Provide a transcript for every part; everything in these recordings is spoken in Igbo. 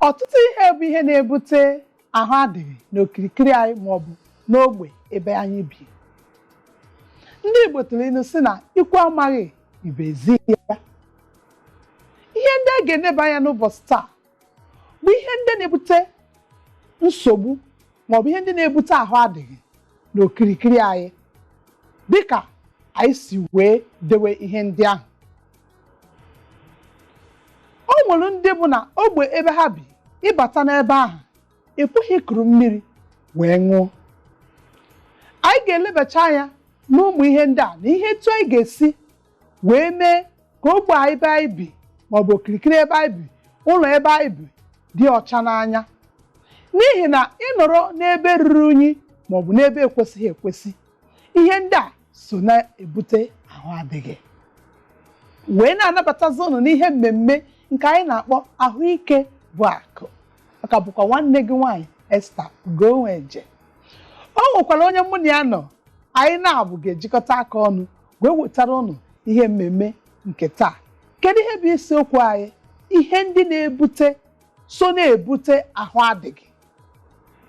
Ọtụtụ ihe bụ ihe na-ebute ahụ adịghị n'okirikiri anyị maọbụ n'ogbe ebe anyị bi. Ndị Igbo tụrụ ilu sị na ikwu amaghị, ibe ezi ya. Ihe ndị a ga-eneba anya n'ụbọchị taa bụ ihe ndị na-ebute nsogbu maọbụ ihe ndị na-ebute ahụ adịghị n'okirikiri anyị, dịka anyị si wee dewe ihe ndị ahụ. O nwere ndị bụ na ogbe ebe ha bi, ịbata n'ebe ahụ, ị pụghị ikuru mmiri wee ṅụọ. Anyị ga-elebacha anya n'ụmụ ihe ndị a na ihe etu anyị ga-esi wee mee ka ogbe anyị ebe anyị bi maọbụ okirikiri ebe anyị bi, ụlọ ebe anyị bi, dị ọcha n'anya, n'ihi na ịnọrọ n'ebe ruru unyi maọbụ n'ebe ekwesịghị ekwesị, ihe ndị a so na-ebute ahụ adịghị. Wee na-anabatazi ụnụ n'ihe mmemme nke anyị na-akpọ Ahụike bụ Akụ. Ọ ka bụkwa nwanne gị nwaanyị, Esther Ugonweje. O nwekwara onye mụ na ya nọ. Anyị na-abụ ga-ejikọta aka ọnụ wee wetara ụnụ ihe mmemme nke taa. Kedu ihe bụ isiokwu anyị? Ihe ndị na-ebute, so na-ebute ahụ adịghị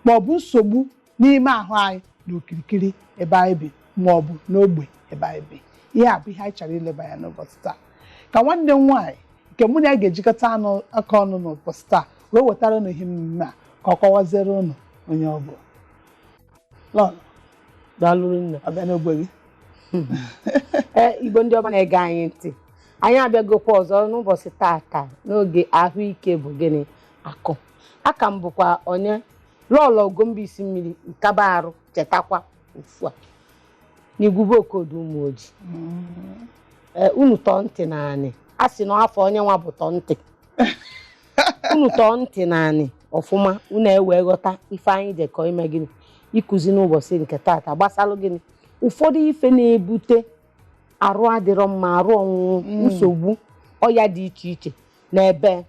maọbụ nsogbu n'ime ahụ anyị n'okirikiri ebe anyị bi maọbụ n'ogbe ebe anyị bi. Ihe a bụ ihe anyị chọrọ ileba anya n'ụbọchị taa. Ka nwanne m nwaanyị nke mụ na ya ga-ejikọta anụ aka ọnụ n'ụbọchị taa wee wetara ụnụ ihe mmemme a, ka ọ kọwaziere ụnụ onye ọ bụ. Lọlọ. Daalụ nne. Ọbịa n'ogbe gị. Ee, Igbo ndị ọma na-ege anyị ntị, anyị abịagokwa ọzọ n'ụbọchị tata n'oge Ahụike bụ gịnị Akụ. Aka m bụkwa onye Lọlọ Ugomba isi mmiri nkaba arụ. Chetakwa ofu a n'Igwube Okodo Ụmụoji. Ee, unu tọọ ntị naanị. A sị na afọ onye nwa bụ tọọ ntị. Unu tọọ ntị naanị ọfụma, unu ewee ghọta ife anyị jekọ ime gịnị, ịkụzi n'ụbọchị nke tata gbasalụ gịnị, ụfọdụ ife na-ebute arụ adịrọ mma, arụ ọnwụnwụ, nsogbu ọya dị iche iche n'ebe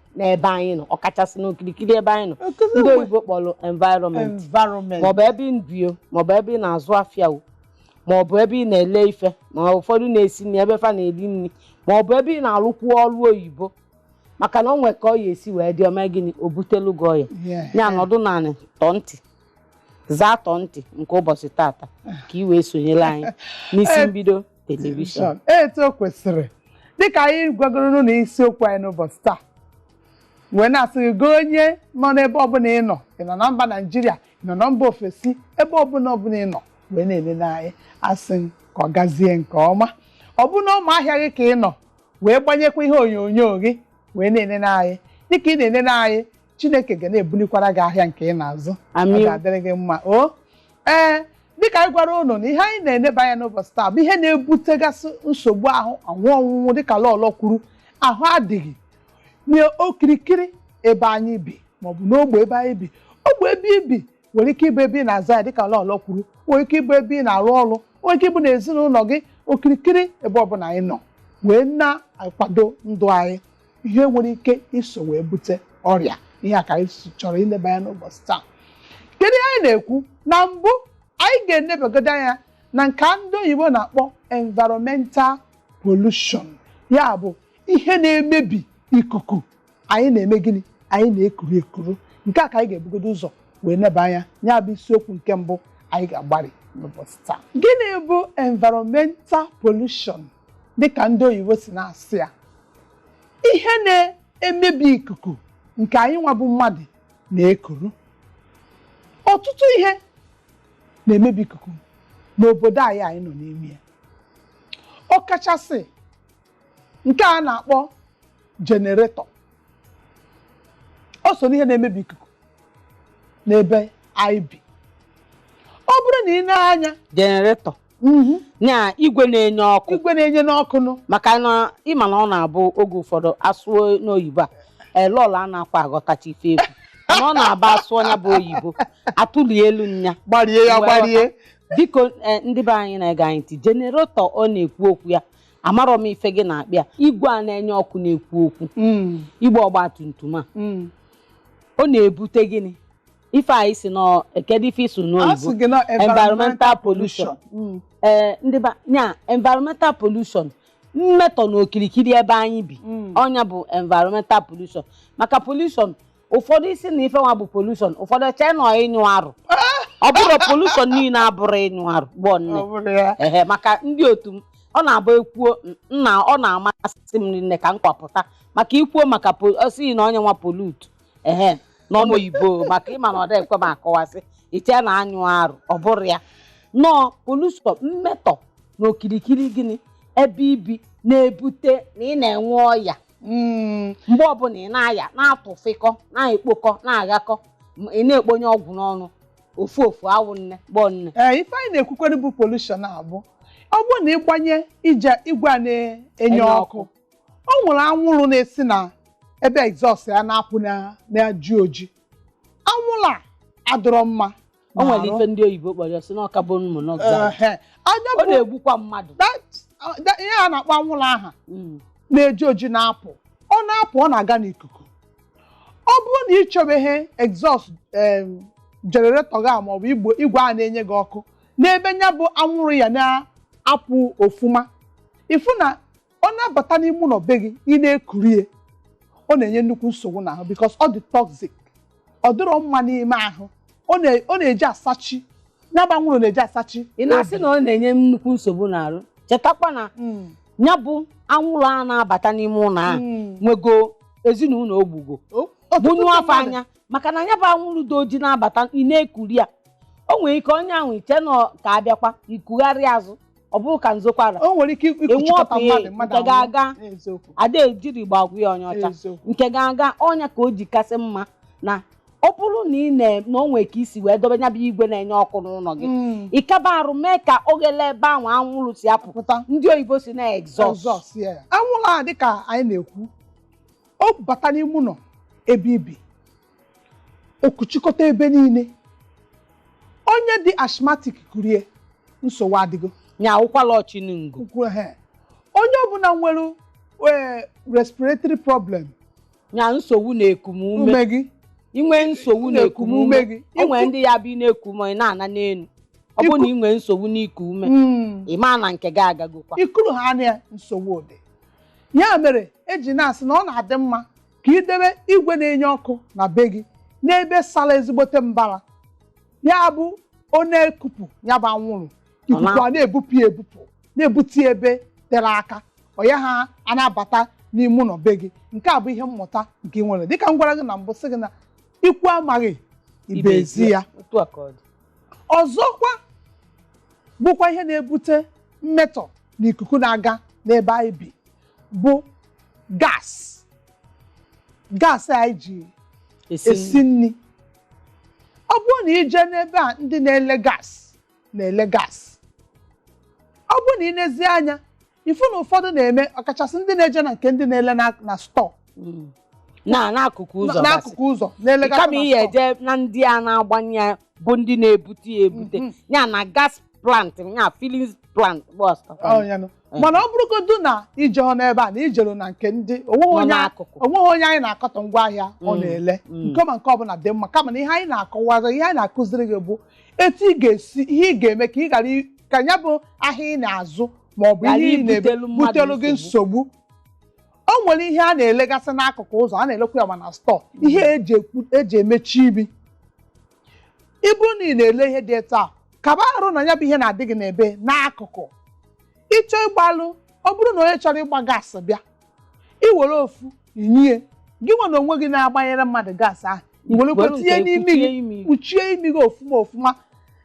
anyị nọ, ọkachasị n'okirikiri ebe anyị nọ, ndị oyibo kpọrọ environment. Environment. Maọbụ ebe ị bi o, maọbụ ebe ị na-azụ afịa o, maọbụ ebe ị na-ele ife, ma ụfọdụ na-esi nri ebe fa na-eri nri, maọbụ ebe ị na-arụkwu ọrụ oyibo, maka na o nwee ka ọ ya esi wee dị ome gịnị, o butelu gị ọya. Ya nọdụ naanị tọọ ntị, zaa tọọ ntị nke ụbọchị tata ka ị wee sonyere anyị n'isi mbido television. Etu o kwesịrị, dịka anyị gwagoro na isiokwu anyị n'ụbọchị taa, wee na-asị gị, gị onye nọ n'ebe ọbụla ị nọ, ị nọ na mba Naijiria, ị nọ na mba ofesi, ebe ọbụla ị nọ wee na-elele anyị, asị m ka ọ gazie nke ọma. Ọ bụ na ụmụ ahịa gị ka ị nọ wee gbanyekwa ihe onyonyo gị wee na-enene anyị, dịka ị na-enene anyị, Chineke ga na-ebulikwara gị ahịa nke ị na-azụ. Ọ Amin. ga-adịrị gị mma o. Ee, dịka anyị gwara ụnụ na ihe anyị na-eneba anya n'ụbọchị taa bụ ihe na-ebutegasị nsogbu ahụ ọnwụ ọnwụnwụ, dịka Lọlọ kwuru, ahụ adịghị n'okirikiri ebe anyị bi maọbụ n'ogbe ebe anyị bi. Ogbe ebe ibi nwere ike ịbụ ebe ị na-aza ya, dịka Lọlọ kwuru, nwere ike ịbụ ebe ị na-arụ ọrụ, nwere ike ịbụ n'ezinụlọ gị, okirikiri ebe ọbụla anyị nọ wee na-akwado ndụ anyị, ihe nwere ike iso wee bute ọrịa. Ihe a ka anyị chọrọ ileba anya n'ụbọchị taa. Kedu ihe anyị na-ekwu? Na mbụ, anyị ga-enebagodo anya na nke ndị oyibo na-akpọ environmental pollution, ya bụ ihe na-emebi ikuku anyị na-eme gịnị, anyị na-ekuru ekuru. Nke a ka anyị ga-ebugodo ụzọ wee neba anya. Ya bụ isiokwu nke mbụ anyị ga-agbari n'ụbọchị taa. Gịnị bụ environmental pollution? Dịka ndị oyibo si na-asị ya, ihe na-emebi ikuku nke anyị nwa bụ mmadụ na-ekuru. Ọtụtụ ihe na-emebi ikuku n'obodo anyị anyị nọ n'ime ya, ọkachasị nke a na-akpọ generator. O so n'ihe na-emebi ikuku n'ebe anyị bi. Ọ bụrụ na ị na-anya Generator nya igwe na-enye ọkụ. Igwe na-enye n'ọkụ nụ. Maka na ịma na ọ na-abụ oge ụfọdụ asụọ n'oyibo a, elọla a na-akwa aghọtacha ife egwu, mana ọ na-aba asụọ ya bụ oyibo, atụli elu nya. Gbarie ya. Wee. Gbarie. Biko, ndị be anyị na-ege anyị ntị, generator ọ na-ekwu okwu ya, amarọ m ife gị na-akpịa igwe a na-enye ọkụ na-ekwu okwu, igwe ọgba tum tum a, ọ na-ebute gịnị? Ife anyị si nọ, kedu ife isu a n'oyibo? Sị gị na environmental pollution. Ee, ndị ba nya environmental pollution, mmetọ n'okirikiri ebe anyị bi. Ọnya bụ environmental pollution, maka pollution. Ụfọdụ isi na ife nwa bụ pollution, ụfọdụ eche na ọ ịnyụ arụ. Ọ bụrụ pollution niile abụrụ ịnyụ arụ gbọọ nne. Ọ bụrụ ya. Ehe, maka ndị otu m, ọ na-abụ ekwuo nna, ọ na-amasị m nne ka m kwapụta maka ikwuo maka ọ sị na onye nwa pollute, ehe, n'ọnụ oyibo, maka ịma na ọ dịghị ekwe m akọwasị iche na anyụ arụ. Ọ bụrụ ya nọọ pollution, mmetọ na okirikiri gịnị ebe ibi na-ebute na ị na-enwe ọya. Mgbe ọbụla ị na-aya, na-atụfịkọ, na-ekpokọ, na-aghakọ, ị na-ekponye ọgwụ n'ọnụ ofu ofu awụ nne gbọọ nne. Ee, ife anyị na-ekwukwere bụ pollution abụ ọ bụrụ na ịgbanye ije igwe a na-enye enye ọkụ, o nwere anwụrụ na-esi na ebe exhaust ya na-apụ na-eji oji. Anwụrụ a adịrọ mma O nwere n'arụ. ife ndị oyibo kpọrọ ya, sị na carbon monoxide. Ehe. Anya ọ bụ na-egbukwa mmadụ. Ihe a na-akpọ anwụrụ aha na-eji oji na-apụ, ọ na-apụ, ọ na-aga n'ikuku. Ọ bụrụ na ị chọbeghị exhaust generator gị a maọbụ igwe a na-enye gị ọkụ n'ebe nya bụ anwụrụ ya na-apụ ofuma, ịfụ na ọ na-abata n'ime ụlọ be gị, ị na-ekurie, ọ na-enye nnukwu nsogbu n'ahụ because ọ dị toxic, ọ dịrọ mma n'ime ahụ. Ọ na-eji asachi ya bụ anwụrụ na-eji asachi. Ị na-asị na ọ na-enye nnukwu nsogbu n'arụ, chetakwa na ya bụ anwụrụ a na-abata n'ime ụlọ ahụ nwego ezinụlọ ogbugo Ọtụtụ gbunyu ndị afọ mmadụ- anya, maka na ya bụ anwụrụ dị oji na-abata, ị na-ekuri ya, o nwere ike onye ahụ iche na ka abịakwa ikugharị azụ, ọ bụrụ ka nzokwara O nwere ike ikuchikọta enwe mmadụ, mmadụ nke anwụọ. ga-aga Eziokwu. Ada ejiri gbagwu ya onye ọcha Eziokwu. nke ga-aga ọnya ka o ji kasị mma na ọ bụrụ na ị na o nwere ka isi wee dobe ya bụ igwe na-enye ọkụ n'ụlọ gị, ịkaba arụ mee ka oghele ebe ahụ anwụrụ si apụ, Pụta. ndị oyibo si na exhaust. Exhaust, yeah. Anwụrụ a, dịka anyị na-ekwu, o bata n'ime ụlọ ebe ibi, okuchikọta ebe niile. Onye dị asthmatic kurie, nsogbu adịgo. Nya ụkwala ọchịnungo. Ukwu, ehe. Onye ọbụla nwere respiratory problem, nya nsogbu na-ekumume, ume gị, inwe nsogbu na-ekumume ume gị. O nwere ndị ya bụ ị na-eku ume, ị na-ana n'elu. Ọ bụrụ na ị nwee nsogbu n'iku ume, ị maa na nke gị agagokwa. Ikuru ha anya, nsogbu dị. Ya mere eji na-asị na ọ na-adị mma ka idebe igwe na-enye ọkụ na be gị n'ebe sara ezigbote mbara, ya bụ ọ na-ekupụ ya bụ anwụrụ, ikuku a na-ebupụ ya ebupụ, na-ebute ya ebe tere aka, ọ ya ha a na-abata n'ime ụlọ be gị. Nke a bụ ihe mmụta nke ị nwere, dịka m gwara gị na mbụ, sị gị na ikwu amaghị ibe ezi ya. Otu a ka ọ dị. Ọzọkwa bụkwa ihe na-ebute mmetọ n'ikuku na-aga n'ebe anyị bi bụ gas. Gas anyị ji esi esi nri. Ọ bụrụ na ije n'ebe a ndị na-ele gas na-ele gas, ọ bụrụ na ị nezie anya, ifu na ụfọdụ na-eme, ọkachasị ndị na-eje na nke ndị na-ele na store, na n'akụkụ ụzọ gasị. N'akụkụ ụzọ na-elegasị kama na ihe store. eje na ndị a na-agbanye ya bụ ndị na-ebute ya ebute, ya na gas plant, ya filling plant bọs. Ọ ya nụ. Mana ọ bụrụgodu na ije ọ n'ebe a na ijelu na nke ndị onweghị nọ onye n'akụkụ. Onweghị onye anyị na-akọtọ ngwaahịa ọ na-ele, nke ma nke ọbụla dị mma, kama na ihe anyị na-akọwazi, ihe anyị na-akụziri gị bụ etu ị ga-esi, ihe ị ga-eme ka ị ghara ka ya bụ ahịa ị na-azụ ma ọ bụ ghara ihe ị na-eme ibutelu mmadụ butelu gị nsogbu. nsogbu. O nwere ihe a na-elegasị n'akụkụ ụzọ, a na-elekwa ya ma na store, ihe eji eji emechi imi. Ị bụrụ na ị na-ele ihe dị etu a, kaba arụ na ya bụ ihe na-adị gị n'ebe n'akụkụ ịchọ ịgbalụ. Ọ bụrụ na onye chọrọ ịgba gaasị bịa, ị were ofu inye gị nwe na onwe gị na-agbanyere mmadụ gaasị ahụ, i werekwa were tinye nke n'imi gị kpuchie imi gị. Kpuchie imi gị ofuma ofuma,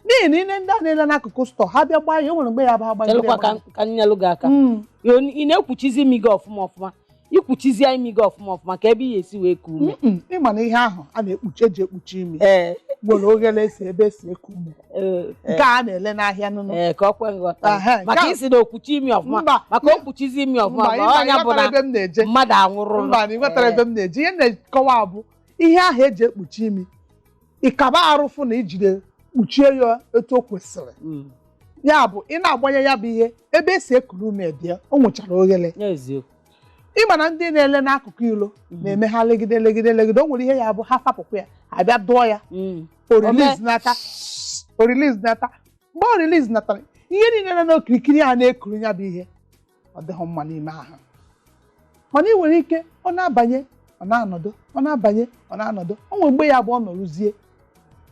n'ihi na ile ndị a na-ele n'akụkụ store, ha bịa gbaa ya, o nwere mgbe ya bụ ha gbanyere Chelụkwa ka ya. ka m nyelụ gị aka. Ị na-ekwuchizi imi gị ọfụma ọfụma, ikwuchizi imi gị ọfụma ọfụma ka ebe ị ga-esi wee ku ume. Ịma na ihe ahụ a na-ekpuchi, eji ekpuchi imi, nwere oghere esi ebe esi eku ume, nke a na-ele n'ahịa nụnụ. Ee, ka ọ kwe nghọta. Ehe, nke maka isi na okwuchi imi ọfụma, Mba. maka okwuchizi imi ọfụma, Mba, ma ọnya bụ ịghọtara na ebe m na-eje. mmadụ anwụrụ. Mba, na ịghọtara ebe m na-eje. Ihe m na-ekọwa bụ ihe ahụ eji ekpuchi imi, ịkaba arụfụ na ijide kpuchie ya etu o kwesịrị. Ya bụ ị na-agbanye ya bụ ihe, ebe esi ekuru ume dị ya, o nwechara oghere. N'eziokwu. Ịma na ndị na-ele n'akụkụ ilo na-eme ha legide legide legide, o nwere ihe ya bụ ha fapụkwa ya, abịa dụọ ya, o release nata, o release nata. Mgbe o release natara, ihe niile nọ n'okirikiri a na-ekuru ya bụ ihe, ọ dịghị mma n'ime ahụ. Mana ị nwere ike ọ na-abanye Ọ na-anọdụ, ọ na-abanye, ọ na-anọdụ. O nwere mgbe ya bụ ọ nọrụzie,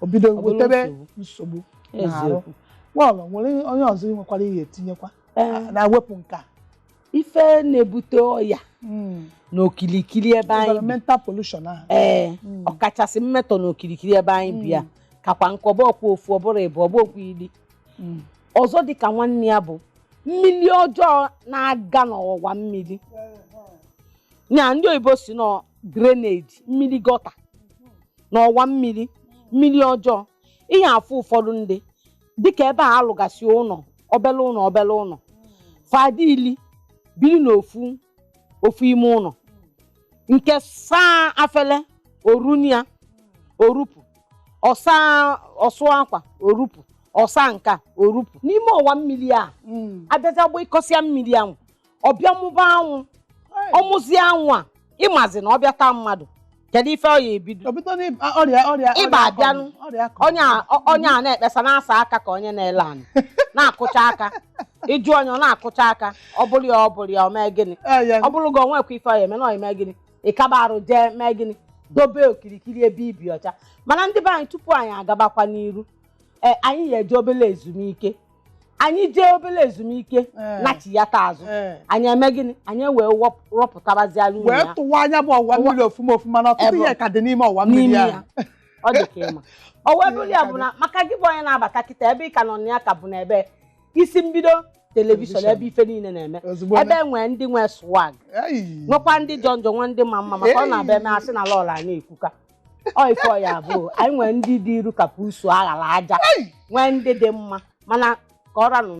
o bido Ọ bụrụ wetebe nsogbu. Nsogbu n'arụ. Eziokwu. Lọlọ, nwere onye ọzọ ị nwekwara ihe etinyekwa Ee, na-ewepụ nke a? Ife na-ebute ọya n'okilikili ebe anyị bi. Environmental pollution ahụ. Ee, ọkachasị mmetọ n'okirikiri ebe anyị bi ya kakwa nkọba ọkwa ofu ọbụrụ ịbụ ọbụ okwu ili. Ọzọ dịka nwanne ya bụ mmiri ọjọọ na-aga n'ọwa mmiri na ndị oyibo si nọ drainage, mmiri gutter n'ọwa mmiri, mmiri ọjọọ. Ihe afụ ụfọdụ ndị dịka ebe a alụgasị ụlọ, obele ụlọ, obele ụlọ fadili biri n'ofu ofu ime ụlọ nke saa afele orunia orupụ, ọsa ọsụ akwa orupụ, ọsa nka orupụ n'ime ọwa mmiri a. Abịaza gba ịkọsịa mmiri ahụ, ọbịa mụba anwụ, ọmụzie anwụ a, ịmazi na ọbịa taa mmadụ, kedu ife ọ ya ebido? Obido n'ịba ọrịa, ọrịa Ịba ọrịa abịanụ. Ọrịa akọrọ. Onye a na-ekpesa na-asa aka ka onye na-ele anyị na-akụcha aka ịjụ onye ọ na-akụcha aka, ọ bụrụ ya, ọ bụrụ ya, o mee gịnị? Ee, ya. Ọ bụrụ gị onwekwa ife ọ ya eme na ọ eme gịnị? Ịkaba arụ jee mee gịnị? Dobe okirikiri ebe ibi ọcha. Mana ndị be anyị, tupu anyị agabakwa n'iru, ee, anyị ga-eje obele ezumike. Anyị jee obele ezumike, nachiyata azụ, anyị eme gịnị? Anyị wee rọpụtabaziala uru wee ya. Tụwa anya bụ ọwa mmiri ofuma ofuma na ọtụtụ ihe ka dị n'ime ọwa mmiri n'ime ahụ. Ya ọ dị ka ịma o wee bụrụ ya bụ na maka gị bụ onye na-abata kịta, ebe ị ka nọ na ya ka bụ na ebe isi mbido television, ebe ife niile na-eme, ozugbo ebe nwee ndị nwee swag, Ei. nwekwa ndị jọ njọ, nwee ndị ma mma, maka ọ na-abịa eme asị na lọla na-ekwuka ọ ife ọ ya bụ anyị nwee ndị dị iru ka pusu aghara aja, nwee ndị dị mma, mana ka ọ ranụ.